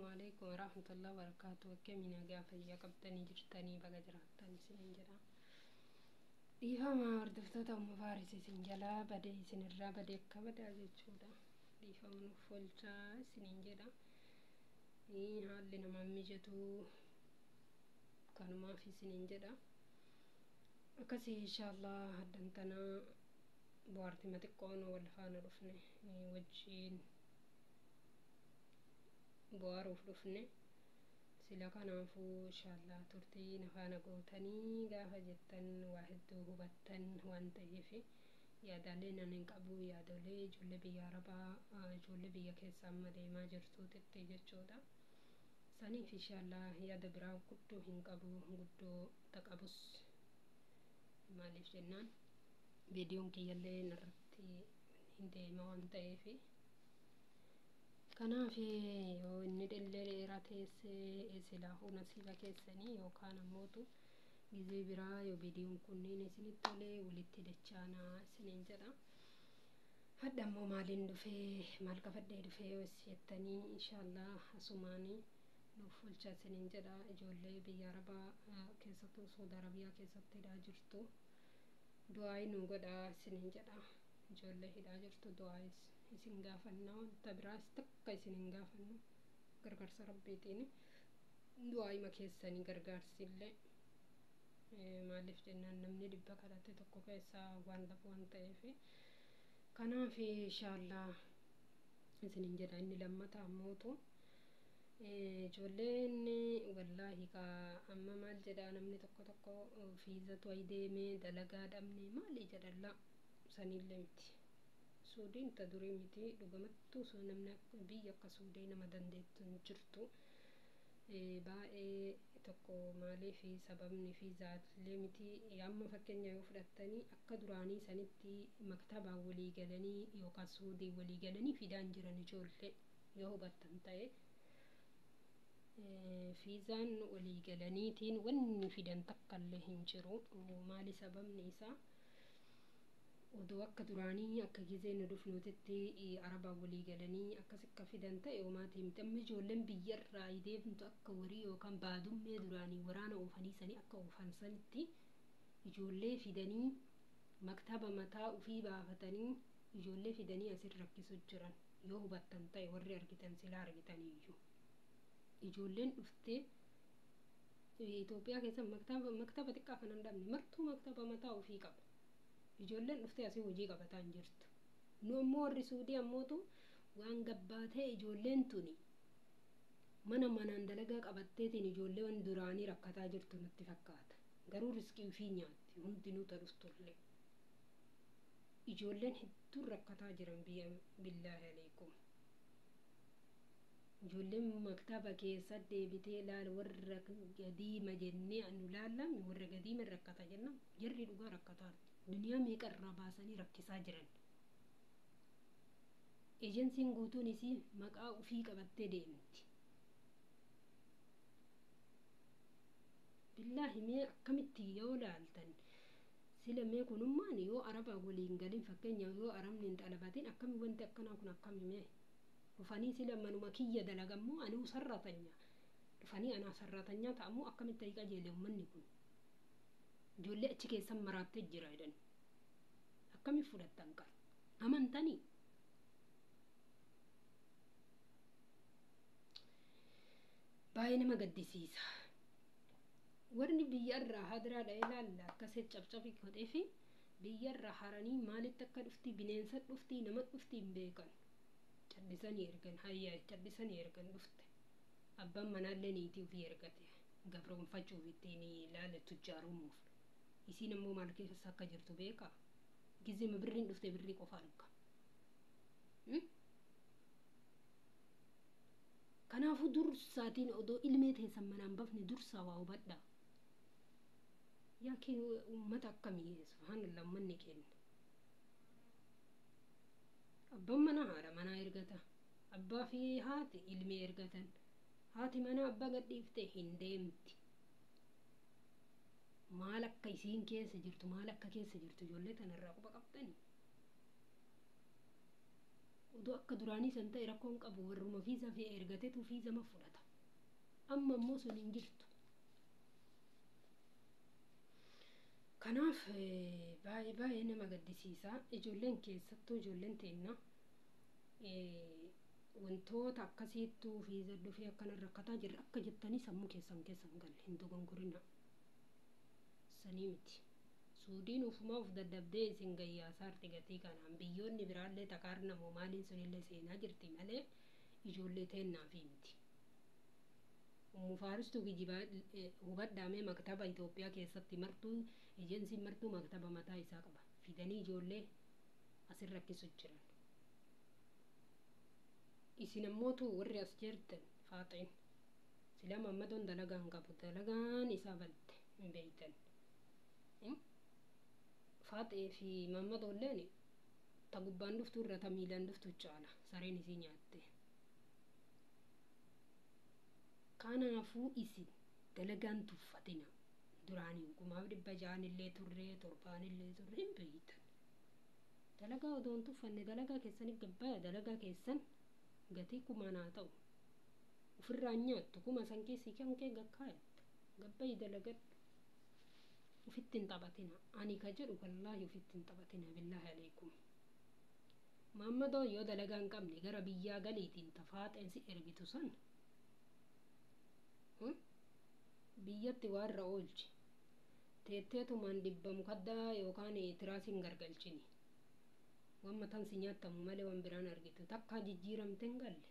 Assalaamu alaikum warahmatullahi wabarakatuh. Akkami nagaa fayyaa qabdanii jirtanii baga jiraattan isiniin jedha. Dhiifama hordoftoota Ummu Faaris isin jalaa badee isinirraa badee akka badaa jechuudha. Dhiifama nuuf oolchaa isiniin jedha. Haalli namaan mijatu kanumaaf isiniin jedha. Akkasii inshaallah haddan tanaa bohaartima xiqqoon wal faana dhufne wajjiin bohaaruuf dhufne sila kanaafuu inshaallah turtii na faana gootanii gaafa jettan waa hedduu hubattan waan ta'eef yaadaalee nan hin qabu yaadolee ijoollee biyya arabaa ijoollee biyya keessa amma deemaa jirtuutitti jechuudha. Saniif inshaallah yaada biraa guddoo hin qabu guddoo taqabus maaliif jennaan viidiyoon kiyyallee narratti hin deema waan ta'eef. Kanaaf yoo inni dhellee dheeraa teessee silaafuu nasiiba keessanii yookaan ammootu gizee biraa yoo viidiyoon kunniin isinitti tolee walitti dachaanaa isiniin jedha. Hadha ammoo maaliin dhufee maal qabadhee dhufee yoo jettanii inshaallah asumaanii nuuf oolchaa isiniin jedha. Ijoollee biyya arabaa keessattuu Saudi Arabiyaa keessatti hidhaa jirtu du'aa nu godhaa isiniin jedha. Ijoollee hidhaa jirtu du'aa isin gaafannaa wanta biraas takka isin hin gaafannu gargaarsa rabbiitiin du'aayima keessanii gargaarsillee maaliif jennaan namni dhibba kadhate tokko keessaa waan dhabu waan ta'eef kanaaf inshaallah isiniin jedha. Inni lammata ammootu ijoolleen wallaahi kaa amma maal jedha namni tokko tokko fiizatu ayi deemee dalagaa dhabne maali jedhalla sanillee miti. Suudiin ta durii miti dhugamattuu namni biyya akka Suudii nama dandeettu hin jirtu. Baay'ee tokko maaliif sababni fiizaallee miti amma fakkeenya yoo fudhattanii akka duraanii sanitti maktabaan walii galanii yookaan Suudii walii galanii fidaan jiran ijoollee yoo hubattan ta'e fiizaan walii galaniitiin wanni fidan takkallee hin jiru. Maali sababni isaa? Odoo akka duraanii akka gizee nu dhufnuutitti arabaan walii galanii akkas akka fidan ta'e homaatii miti. Amma ijoolleen biyyarraa deemtu akka warii yookaan baadummee duraanii waraana oofanii sanii akka oofan sanitti ijoollee fidanii maktaba mataa ufii baafatanii ijoollee fidanii asin rakkisu jiran yoo hubattan ta'e warri argitan silaa argitaniiyyuu. Ijoolleen dhuftee Itoophiyaa keessa maktaba xiqqaa kan hin dhabne martuu maktaba mataa ofii qaba. Ijoolleen dhuftee asii hojii qabataa hin jirtu. Nu ammoo warri Suudii ammootu waan gabbaatee ijoolleen tuni mana manaan dalagaa qabatteetiin ijoollee waan duraanii rakkataa jirtu nutti fakkaata. Garuu riskii ofii nyaatti hundinuu ta dhuftullee. Ijoolleen hedduun rakkataa jiran biyya billaahi aleekum. Ijoolleen maktaba keessa deebitee laal warra gadiima jennee anu laalame warra gadiima rakkata jenna jarri dhugaa rakkataa duniyaa meeqa irraa baasanii rakkisaa jiran. Ejensiin guutuun isii maqaa ufii qabattee deemti. Billaahi mee akkamitti yoo laaltan sila mee kunummaan yoo arabaa waliin galin fakkeenyaaf yoo arabni hin xalabatin akkami wanti akkanaa kun akkami mee dhufanii sila manuma kiyya dalagammoo anuu sarratanya dhufanii anaa sarratanyaa ta'ammoo akkamitti ayi qajeele ummanni kun ijoollee achi keessan maraattee jira jedhan akkami fudhattan qara amantanii. Baay'ee nama gaddisiisa. Warri biyyarraa hadiraa dha'ee laalla akkasii cabcabi godhee fi biyyarraa haranii maalitti akka dhufti bineensa dhufti nama dhufti hin beekan. Callisanii ergan hayyaa callisanii ergan dhufte. Abbaan manaallee niitii ofii ergate gabroonfachuuf ittiin ilaale tujjaarumuuf. Isiin ammoo maal keessa akka jirtu beekaa? Gizima birriin dhufte birrii qofa arga. Kanaafuu dursaatiin odoo ilmee teessan manaan bafne dursaa waa hubadhaa. Yaa kee uummata akkamii subhaanallah uummanni keenya. Abbaan manaa haadha manaa ergata. Abbaa fi haati ilmee ergatan. Haati manaa abbaa gadhiiftee hin deemti. Maal akka isiin keessa jirtu maal akka keessa jirtu ijoollee tanarraa quba qabdanii. Odoo akka duraanii san ta'e rakkoon qabu, warruma fiiza fi ergateetu fiizama fudhata. Amma immoo sun hin jirtu. Kanaaf baay'ee baay'ee nama gaddisiisa. Ijoolleen, keessattuu ijoolleen teenna, wantoota akkasiittuu fiiza dhufee akkana rakkataa jirra akka jettanii sammuu keessan keessan galle hin dogongorina. Sanii miti. Suudiin ufumaa uf daddabdee isin gayyaasaarti gatii kanaan. Biyyoonni biraallee takaarnamoo maaliin sunillee seenaa jirti malee ijoollee teennaafi miti. Ummu Faaristuu kijibaa hubadhaamee maktaba Itoophiyaa keessatti martuu, ejensiin martuu maktaba mataa isaa qaba. Fidanii ijoollee asin rakkisu jiran. Isin ammootu warri as jirtan faaxeen sila Mammadoon dalagaa hin qabu, dalagaan isaa balte hin beeytan. Faaxee fi Mammadoolleen ta gubbaan dhuftu irra ta miilaan dhuftu caala sareen isii nyaatte. Kanaafuu isin dalagaan tuffatina. Duraanii 6,600 illee turree, 7 illee turree hin beeytan. Dalagaa odoo hin tuffanne dalagaa keessanii gabbaya, dalagaa keessan gatii kumaan haa ta'u. Ofirraa nyaattu, 1000 san keessi kan kee gakkaayatta. Gabbayi dalagadhu. Ufitti hin taphatina. Ani ka jedhu, wallaahi, ufitti hin taphatina, billaahi aleekum. Maammadoo, yoo dalagaa hin qabne gara biyyaa galiitiin tafaaxeen si ergitu san biyyatti waarra oolchi. Teetteetumaan dhibba mukaddaa yookaan tiraasiin gargalchini. Waan mataan si nyaattamu malee waan biraan argitu. Takka jijjiiramte hin galle.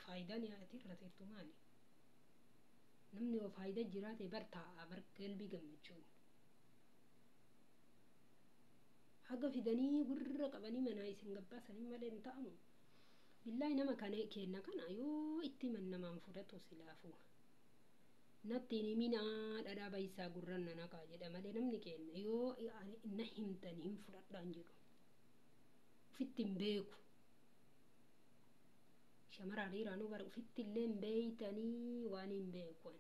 Faayidaan ati irra teettu maali? Namni yoo faayidaa jiraate bar taa'a bar qalbii gammachuun. Haga fidanii gurra qabanii manaa isin gabbaasanii malee hin ta'amu. Billaahi, nama kana kenna kana yoo itti himan namaan fudhatu silaafuu. Natti hin himinaa, dhadhaa bayisaa gurran na naqaa jedha malee namni kenna yoo na himtani hin fudhadhaan jedhu. Ufitti hin beeku. Shamaraa dhiiraanuu bara ufitti illee hin beeytanii waan hin beeku.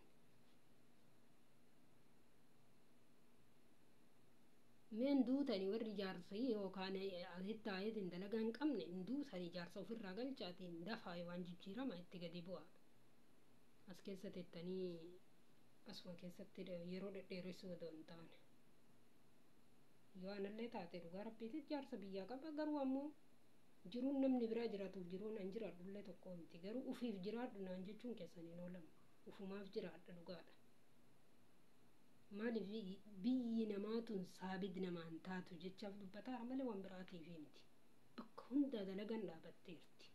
Meen duutanii warri jaarsa yookaan asitti taa'eetiin dalagaa hin qabne hin duutanii, jaarsa ofirraa galchaatiin dafaa waan jijjiirama itti gadi bu'a. As keessa teettanii asuma keessatti yeroo dhedheeressuu odoo hin taane. Yoo anallee taate, dhugaa rabbiitis, jaarsa biyyaa qaba, garuu ammoo jiruun namni biraa jiraatuuf jiruun an jiraadhullee tokko miti. Garuu ufiif jiraadhu naan jechuun keessan hin oolamu. Ufumaaf jiraadha, dhugaadha. Maaliif biyyi namaa tun saabid namaan taatu jechaaf dubbataara malee waan biraatiif miti. Bakka hundaa dalagan dhaabatteerti.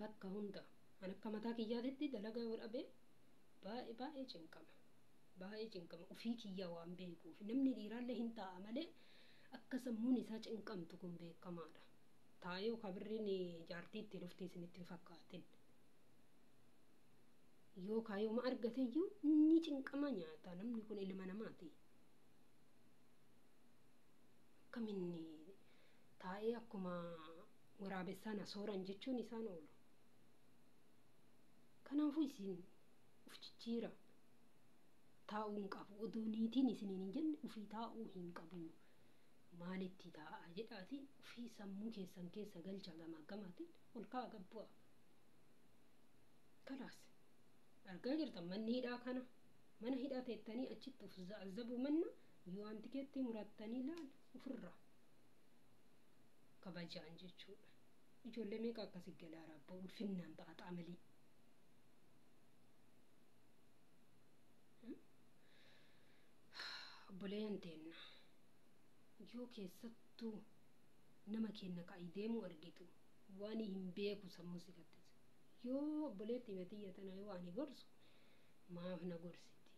Bakka hunda an akka mataa kiyyaatitti dalagaa yoo dhabe baay'ee baay'ee cinqama. Baay'ee cinqama ufii kiyyaa waan beekuuf. Namni dhiiraallee hin taa'a malee akka sammuun isaa cinqamtu kun beekamaadha. Taa'ee yookaan birriin jaartii itti dhufti isinitti hin fakkaatin. Yookaan yooma argate iyyuu inni cinqama nyaata, namni kun ilma namaati. Akkaminni taa'ee akkuma waraabessaan asooran jechuun isaan oolu. Kanaafuu isin uf jijjiira. Taa'uu hin qabu. Odoo niitiin isiniin hin jenne ufii taa'uu hin qabu. Maalitti taa'a jedhaati ufii sammuu keessan keessa galcha, gamaa gamaatiin ol ka'a gabbu'a. Kalaas. Argaa jirtan manni hidhaa kana, mana hidhaa teettanii achitti uf za'azzabuu manna yoo antikeetti murattanii laal ofirraa kabajaan jechuudha. Ijoollee meeqa akkasi galaa rabboo ulfinnaan xaaxaa malee. Obboleeyyan teenna, yoo keessattuu nama kenna ka'ii deemuu argitu waan hin beeku sammuu si gattisa. Yoo obboleetti matiyya tana yoo ani gorsu, maaf na gorsiti,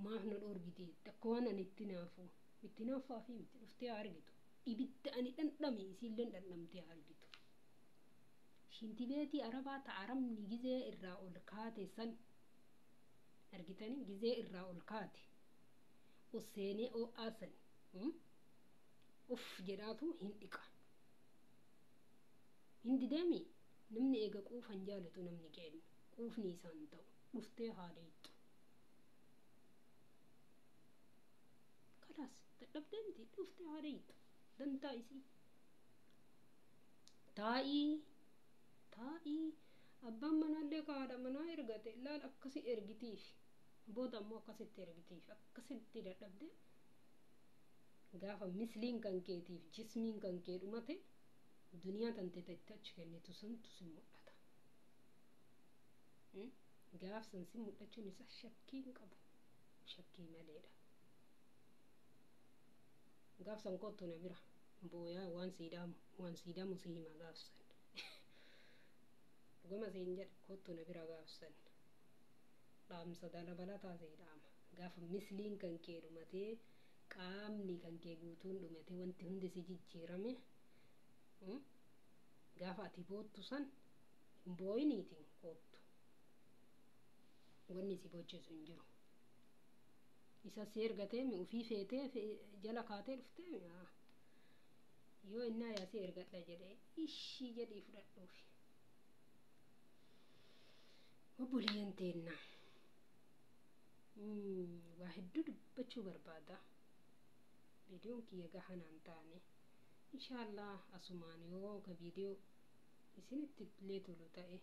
maaf na dhoorgiti, akka waan ani itti naafu itti naafaa fi miti dhuftee haa argitu. Ibidda ani dhandhame isiillee dhandhamtee haa argitu. Shintibeetii arabaa ta arabni gizee irraa ol kaate san argitanii, gizee irraa ol kaate seenee oo'aa san uff jedhaatu hin dhiqa. Hin dideemi namni eega quufan jaalatu, namni kennu quufni isaan ta'u dhuftee haa deettu. Kalaas, dadhabdee miti, dhuftee haa deettu dantaa isii. Taa'ii taa'ii abbaan manaallee ka haadha manaa ergate laal akkasi ergitiif booda ammoo akkasitti ergitiif akkasitti dadhabde gaafa misliin kan keetiif jismiin kan kee dhumate duniyaa tante itti achi kennitu santu si mul'ata. Gaaf san si mul'achuun isaa shakkii hin qabu, shakkii maleedha. Gaaf san kottu na bira booyaa waan sii dhaamu waan sii dhaamu si hima gaaf san. Dhugama siin jedha, kottu na bira gaaf san. Dhaamsa dabalataa sii dhaama. Gaafa misliin kan kee dhumatee, qaamni kan kee guutuun dhumatee, wanti hundi si jijjiirame, gaafa ati boottu san hin booyiniitiin koottu. Wanni si boochisu hin jiru. Isa si ergatee mi ufii feetee jala kaatee dhuftee mi yoo innaa yaa si ergadha jedhee ishii jedhii fudhadhuufi. Obboleeyyan teennaa waa hedduu dubbachuu barbaada. Viidiyoon kiyya gahanaan taane inshaallah asumaan yoo ka viidiyoo isinitti illee tolu ta'e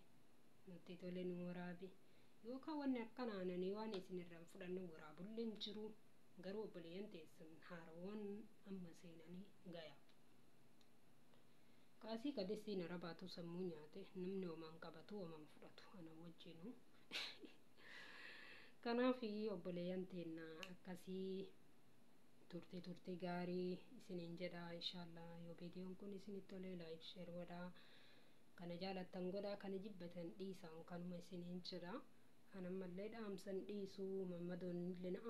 nutti tole nu waraabi, yookaan wanni akkanaananii waan isin irraan fudhanne waraabullee hin jiru, garuu obboleeyyan teessan haarawwan amma seenanii gaya. Kaasii kadestiin arabaatu sammuu nyaate, namni homaan qabatu homaan fudhatu ana wajjinu. Kanaaf obboleeyyan teennaa akkasii turte turte gaarii isiniin jedha. Inshaallah yoo viidiyoon kun isinitti tolee like, share godhaa, kana jaalattan godhaa, kana jibbatan dhiisaan, kanuma isiniin jedha. Kan ammallee dhaamsan dhiisu, mammadoon illee na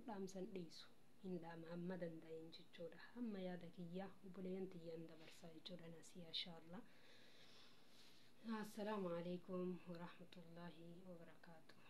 dhaamsan dhiisu hin dhaama hamma danda'een jechuudha, hamma yaada kiyyaa obboleeyyan tiyyaan dabarsaa jechuudha nasiya inshaallah. Assalaamu alaikum warahmatullaahi wabarakaatuh.